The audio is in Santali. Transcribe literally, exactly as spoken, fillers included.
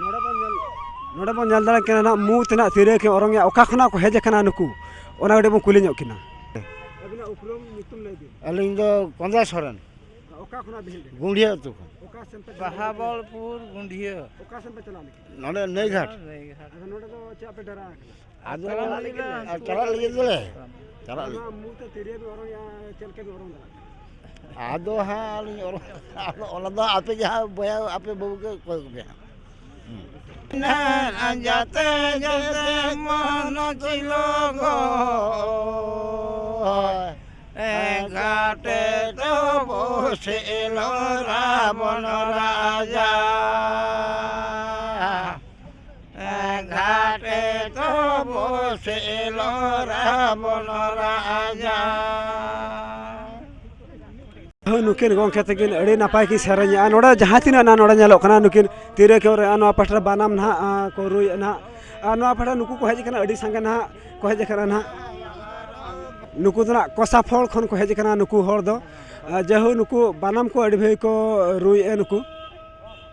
ᱱᱚᱰᱮ ᱵᱚᱱ ᱧᱮᱞ, ᱱᱚᱰᱮ ᱵᱚᱱ ᱧᱮᱞ ᱫᱟᱲᱮᱭᱟᱜ ᱠᱟᱱᱟ ᱱᱟᱦᱟᱜ, ᱢᱩ ᱛᱮ ᱱᱟᱦᱟᱜ ᱛᱤᱨᱭᱳ ᱠᱤᱱ ᱚᱨᱚᱝ ᱮᱜᱼᱟ᱾ ᱚᱠᱟ ᱠᱷᱚᱱᱟᱜ ᱠᱚ ᱦᱮᱡ ᱟᱠᱟᱱᱟ ᱱᱩᱠᱩ? ᱚᱱᱟ ᱠᱟᱹᱴᱤᱡ ᱵᱚᱱ ᱠᱩᱞᱤ ᱧᱚᱜ ᱠᱤᱱᱟ᱾ ᱟᱹᱵᱤᱱᱟᱜ ᱩᱯᱨᱩᱢ ᱧᱩᱛᱩᱢ ᱞᱟᱹᱭ ᱵᱤᱱ᱾ ᱟᱹᱞᱤᱧ ᱫᱚ ᱠᱚᱸᱫᱟ ᱥᱚᱨᱮᱱ᱾ ᱚᱠᱟ ᱠᱷᱚᱱᱟᱜ ᱵᱤᱱ ᱦᱮᱡ ᱞᱮᱱᱟ? ᱜᱩᱸᱰᱷᱤᱭᱟᱹ ᱟᱹᱛᱩ ᱠᱷᱚᱱ᱾ ᱚᱠᱟ ᱥᱮᱱ ᱯᱮ ᱪᱟᱞᱟᱣ ᱞᱮᱱᱟ? ᱵᱟᱦᱟᱵᱚᱞᱯᱩᱨ ᱜᱩᱸᱰᱷᱤᱭᱟᱹ᱾ ᱚᱠᱟ ᱥᱮᱱ ᱯᱮ ᱪᱟᱞᱟᱣ ᱞᱮᱱᱟ? ᱱᱚᱰᱮ ᱱᱟᱹᱭᱜᱷᱟᱴ᱾ ᱱᱟᱹᱭᱜᱷᱟᱴ᱾ ᱟᱫᱚ ᱱᱚᱰᱮ ᱫᱚ ᱪᱮᱫ ᱯᱮ ᱰᱮᱨᱟ ᱟᱠᱟᱱᱟ? ᱟᱫᱚ ᱪᱟᱞᱟᱜ ᱞᱟᱹᱜᱤᱫ ᱞᱮ ᱟᱨ ᱪᱟᱞᱟᱜ ᱞᱟᱹᱜᱤᱫ ᱫᱚᱞᱮ ᱪᱟᱞᱟᱜ ᱞᱟᱹᱜᱤᱫ᱾ ᱱᱚᱣᱟ ᱢᱩ ᱛᱮ ᱛᱤᱨᱭᱳ ᱵᱤᱱ ᱚᱨᱚᱝ ᱮᱜᱼᱟ, ᱪᱮᱫ ᱞᱮᱠᱟ ᱵᱤᱱ ᱚᱨᱚᱝ ᱫᱟᱲᱮᱭᱟᱜ ᱠᱟᱱᱟ? ᱟᱫᱚ ᱦᱟᱸᱜ ᱟᱹᱞᱤᱧ ᱚᱨᱚᱝ, ᱟᱫᱚ ᱚᱱᱟ ᱫᱚ ᱟᱯᱮ ᱡᱟᱦᱟᱸ ᱵᱚᱭᱦᱟ, ᱟᱯᱮ ᱵᱟᱹᱵᱩ ᱜᱮ ᱠᱚᱭ ᱠᱚᱯᱮ ᱦᱟᱸᱜ᱾ ᱦᱩᱸ᱾ ᱡᱟᱛᱮ ᱡᱟᱛᱮ ᱢᱚᱱ ᱪᱤᱞᱚᱜᱚ, ᱮ ᱜᱷᱟᱴᱮ ᱛᱚᱵᱚ ᱥᱮᱞᱚ ᱨᱟᱵᱚᱱ ᱨᱟᱡᱟ᱾ ᱜᱷᱟᱴᱮ ᱛᱚᱵᱚ ᱥᱮᱞᱚ ᱨᱟᱵᱚᱱ ᱨᱟᱡᱟ᱾ ᱦᱳᱭ, ᱱᱩᱠᱤᱱ ᱜᱚᱢᱠᱮ ᱛᱟᱹᱠᱤᱱ ᱟᱹᱰᱤ ᱱᱟᱯᱟᱭ ᱠᱤᱱ ᱥᱮᱨᱮᱧᱮᱜᱼᱟ᱾ ᱱᱚᱰᱮ ᱡᱟᱦᱟᱸ ᱛᱤᱱᱟᱹᱜ ᱱᱟᱜ ᱱᱚᱰᱮ ᱧᱮᱞᱚᱜ ᱠᱟᱱᱟ, ᱱᱩᱠᱤᱱ ᱛᱤᱨᱭᱳ ᱠᱤᱱ ᱚᱨᱚᱝᱮᱜᱼᱟ, ᱱᱚᱣᱟ ᱯᱟᱦᱴᱟ ᱨᱮ ᱵᱟᱱᱟᱢ ᱱᱟᱦᱟᱜ, ᱟ, ᱠᱚ ᱨᱩᱭᱮᱫᱼᱟ ᱱᱟᱦᱟᱜ᱾ ᱟᱨ ᱱᱚᱣᱟ ᱯᱟᱦᱴᱟ ᱱᱩᱠᱩ ᱠᱚ ᱦᱮᱡ ᱟᱠᱟᱱᱟ, ᱟᱹᱰᱤ ᱥᱟᱸᱜᱮ ᱱᱟᱦᱟᱜ ᱠᱚ ᱦᱮᱡ ᱟᱠᱟᱱᱟ ᱱᱟᱦᱟᱜ᱾ ᱱᱩᱠᱩ ᱫᱚ ᱱᱟᱦᱟᱜ ᱠᱚᱥᱟᱯᱷᱚᱲ ᱠᱷᱚᱱ ᱠᱚ ᱦᱮᱡ ᱟᱠᱟᱱᱟ ᱱᱩᱠᱩ ᱦᱚᱲ ᱫᱚ᱾ ᱟ, ᱡᱟᱭᱦᱳᱠ, ᱱᱩᱠᱩ ᱵᱟᱱᱟᱢ ᱠᱚ ᱟᱹᱰᱤ ᱵᱷᱟᱹᱜᱤ ᱠᱚ ᱨᱩᱭᱮᱫᱼᱟ ᱱᱩᱠᱩ᱾